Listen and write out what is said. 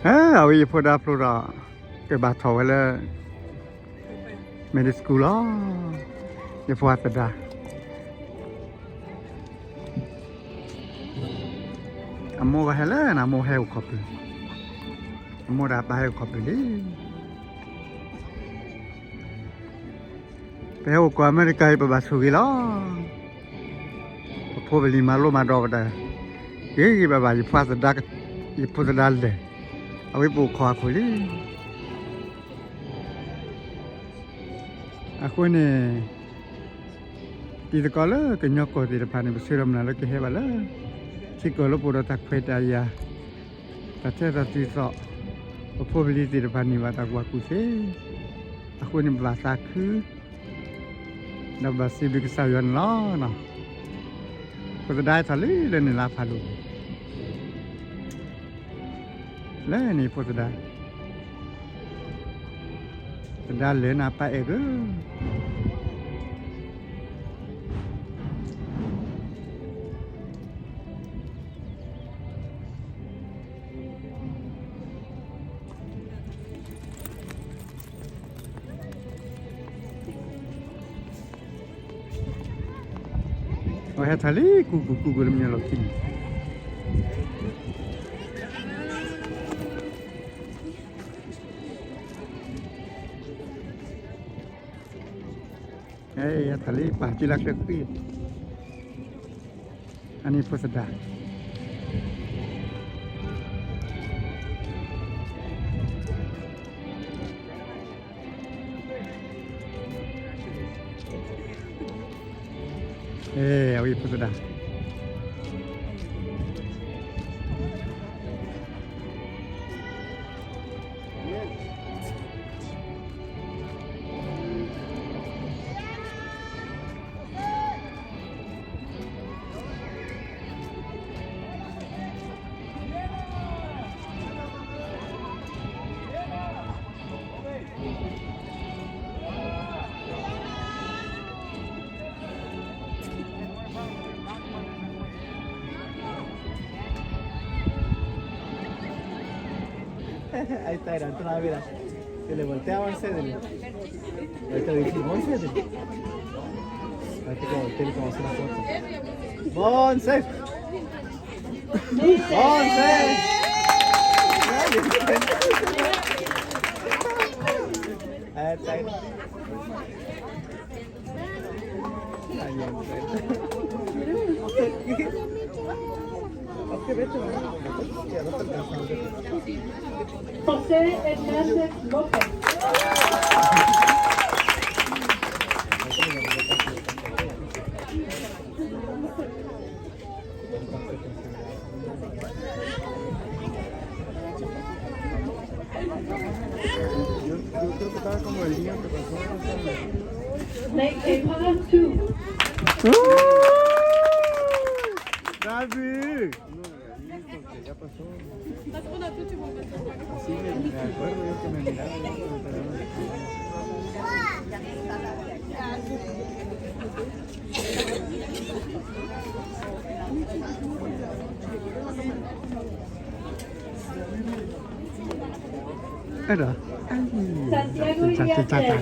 အဝဲယဖိဒါဖျိဒီး ကဘၣ်ထီၣ်ဝဲလၢ middle school လီၤ. ယဖိသဒါ အမိၢ်ဂီၤဟဲလၢနၤ အမိၢ်ဟဲအိၣ်ခီၣ်ပူၤ, အမိၢ်ဒီးအပၢ်ဟဲအိၣ်ခီၣ်ပူၤလံ. ပဟဲအိၣ်ကီၢ်အမဲရကၤအံၤ ပဘၣ်ဆိၣ်ဂ့ၤလီၤ. ပဖိပလံၤမၤလိမၤဒိးပတၢ် ဂ့ၤဂ့ၤဘၣ်ဘၣ်, ယဖိသဒါ, ယဖိသဒါလၢာ်, အဝဲပအိၣ်ခိးအခိၣ်လံ. အဃိန့ၣ် တံၤသကိးလၢကညီကီၢ်သ့ၣ်တဖၣ်န့ၣ် ပဆၢဒီးမုၢ်လၢ်လၢကဟဲဘၣ်လၢ ထံကီၢ်လၢပအိၣ်ဒီးတၢ်ခွဲးတၢ်ယာ်, တၢ်ထဲသိးတုၤသိး, ပဖိပလံၤသ့ၣ်တဖၣ်န့ၣ်ဘၣ်တၢ်ကူၣ်ဘၣ်ကူၣ်သ့, အဃိန့ၣ် ပဘၣ်သးခု ဒီးပဘၣ်စံးဘျုးကစၢ်ယွၤန့ၣ်လီၤ. ဖိသဒါဟဲထီၣ်လံလၢန့ၣ်လၢဖးဒိၣ် လၢန့ၣ်ဖိသဒါ, သဒါလၢာ်နၤ ပၢ်အဲၣ်ဂ့ၤ. အဝဲဟဲထီၣ်လံ ကူကူကူကူလၢမ့ၢ်လီၢ်ခံန့ၣ်, ဟဲထီၣ်လံ ပာ်စုလၢချၢဃံ, အန့ၣ်ဖိသဒါ အဝဲဖိသဒါ Ahí está, era otra vez. Se le voltea, once de. Ahorita le dije, once de. Ahorita que voltee, le vamos a hacer la foto. ¡Once! ¡Once! Ahí está. José Hernández López. Yo, yo creo que estaba como el niño que pasó. Like a part two. Daddy. No, el niño que ya pasó. Así me, me acuerdo yo que me miraba. Santiago Iriarte.